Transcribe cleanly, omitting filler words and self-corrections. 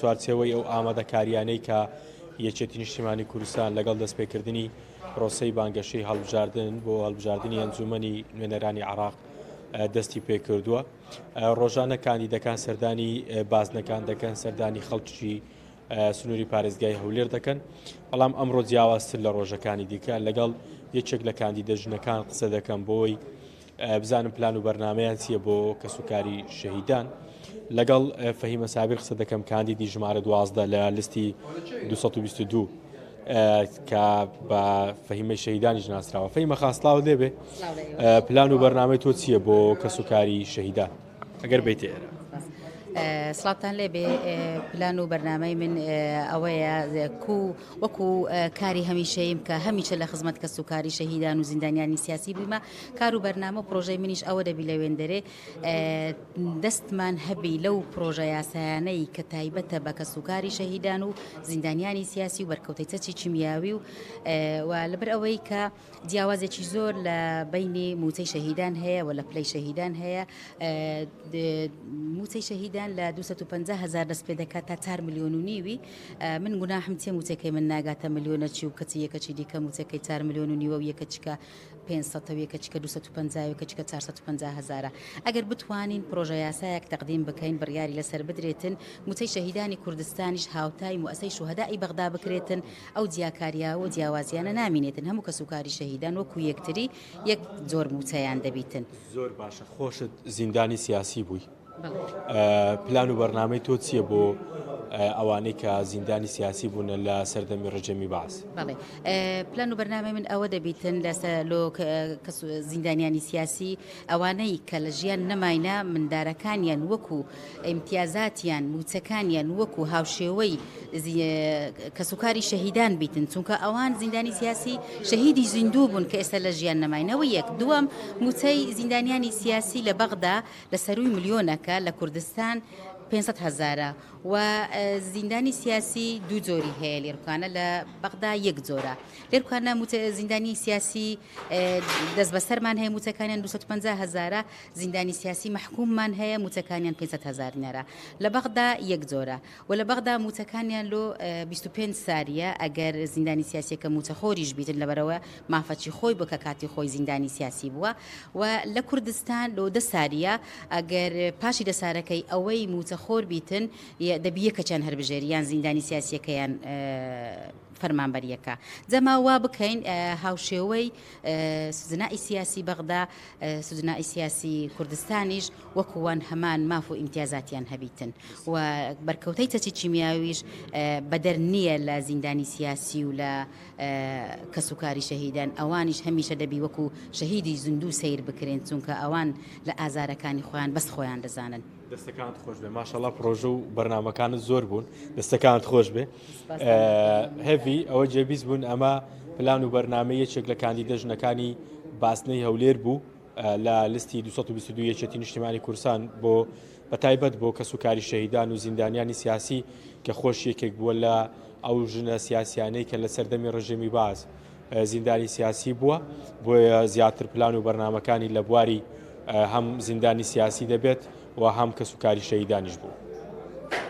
چوارچێوەی ئەو ئامادەکارییانەی کە یەکێتی نیشتیمانی کوردستان لەگەڵ دەستپێکردنی پرۆسەی بانگەشەی هەڵبژاردن بۆ هەڵبژاردنی ئەنجومەنی نوێنەرانی عراق دەستی پێکردووە ڕۆژانە کاندیدەکان سەردانی بازنەکان دەکەن سەردانی خەڵکی سنووری پارێزگای هەولێر دەکەن بەڵام ئەمڕۆ جیاوازتر لە ڕۆژەکانی دیکە لەگەڵ یەکێک لە کاندیدە ژنەکان قسە دەکەم بۆی بزانم پلان و بەرنامەیان چییە بۆ کەسوکاری شەهیدان. لەگەڵ فەهیمە سابیر قسە دەکەم کاندیدی ژمارە 12 لە لیستی 222 کە بە فەهیمەی شەهیدانیش ناسراوە. فەهیمە خان سڵاوت لێبێ پلان و بەرنامەی تۆ چییە بۆ کەسوکاری شەهیدان ئەگەر بیتە ئێرە؟ سڵاوتان لێبێ پلان و بەرنامەی من ئەوەیە کو وەکو کاری هەمیشەییم کە هەمیشە لە خزمەت کەسوکاری شەهیدان و زیندانیانی سیاسی بوویمە، کار و بەرنامە و پرۆژەی منیش ئەوە دەبی لەوێندەرێ دەستمان هەبی لەو پرۆژە یاسایانەی کە تایبەتە بە کەسوکاری شەهیدان و زیندانیانی سیاسی و بەرکەوتەی چەکی کیمیاوی و و لەبەر ئەوەی کە جیاوازێکی زۆر لە بەینی مووچەی شەهیدان هەیە و لە پلەی شەهیدان هەیە. مووچەی شەهیدان لە 250 هەزار دەست پێ دەکات تا 4 ملیۆن و نیوی. من گوناحم چیە مووچەکەی من ناگاتە ملیۆنەچی و کەچی یەکەچی دیکە مووچەکەی 4 ملیۆن و نیوە و یەکەچکە 500 و یەکەچکە 250 و یەکەچکە 450 هەزارە. ئەگەر بتوانین پرۆژە یاسایەک تەقدیم بکەین بڕیاری لەسەر بدرێتن مووچەی شەهیدانی کوردستانیش هاوتای موەسەی شوهەدائی بەغدا بکرێتن ئەو جیاکاریە و جیاوازیانە نامینێتن هەموو کەسوکاری شەهیدان وەکو یەکتری یەک جۆر موچەیان دەبیتن. زۆر باشە خۆشت زیندانی سیاسی بووی پلان و بەرنامەی تۆ چییە بۆ ئەوانەی کە زیندانی سیاسی بوونە لە سەردەمی ڕژێمی بەعس؟ بەڵێ پلان و بەرنامەی من ئەوە دەبیتن لەسەر لۆ کەس زیندانیانی سیاسی ئەوانەی کە لە ژیان نەماینە مندارەکانیان وەکو ئیمتیازاتیان، مووچەکانیان وەکو هاوشێوەی کەسوکاری شەهیدان بیتن، چونکە ئەوان زیندانی سیاسی شەهیدی زیندوو بوون کە ئێستا لە ژیان نەماینەوە یەک. دووەم، مووچەی زیندانیانی سیاسی لە بەغدا لە سەرووی ملیۆنەکە، لە کوردستان 500 هەزارە و زیندانی سیاسی دوو جۆری هەیە لێرکانە لە بەغدا یەک جۆرە. لێرکانە زیندانی سیاسی دەستبەسەرمان هەیە مووچەکانیان 250 هەزارە، زیندانی سیاسی مەحکوممان هەیە موچەکانیان 500 هەزار دینارە لە بەغدا یەک جۆرە و لە بەغدا موچەکانیان لۆ 25 ساریە ئەگەر زیندانی سیاسیەکە موچەخۆریش بیتن لەبەرەوە مافەچی خۆی بوو کە کاتی خۆی زیندانی سیاسی بووە و لە کوردستان لۆ دە ساریە ئەگەر پاشی دە سارەکەی ئەوەی موچەخۆر بیتن دەبی یەکەچیان هەربژێری یان زیندانی سیاسیەکەیان فەرمانبەریەکە جەما وا بکەین هاوشێوەی سزنائی سیاسی بەغدا سجنائی سیاسی کوردستانیش وەکو وان هەمان ماف و ئیمتیازاتیان هەبیتن و بەرکەوتەی چەکی کیمیاویش بەدەر نییە لە زیندانی سیاسی و لە کەسوکاری شەهیدان ئەوانیش هەمیشە دەبی وەکو شەهیدی زیندوو سەیر بکرێن چونکە ئەوان لە ئازارەکانی خۆیان بەس خۆیان دەزانن. دەستەکانت خۆش بێ ماشەڵا پرۆژە و بەرنامەکانت زۆر بوون دەستەکانت خۆش بێ هێڤی ئەوە جێبیست بوون ئەمە پلان و بەرنامە یەکێک لە کاندیدە ژنەکانی بازنەی هەولێر بوو لە لیستی 222 یەکێتی نیشتیمانی کوردستان بۆ بە تایبەت بۆ کەس و کاری شەهیدان و زیندانیانی سیاسی کە خۆش یەکێک بووە لە ئەو ژنە سیاسیانەی کە لە سەردەمی ڕژێمی باز زیندانی سیاسی بووە بۆیە زیاتر پلان و بەرنمەکانی لە بواری هەم زیندانی سیاسی دەبێت و هەم کەس و کاری شەهیدانیش بوو.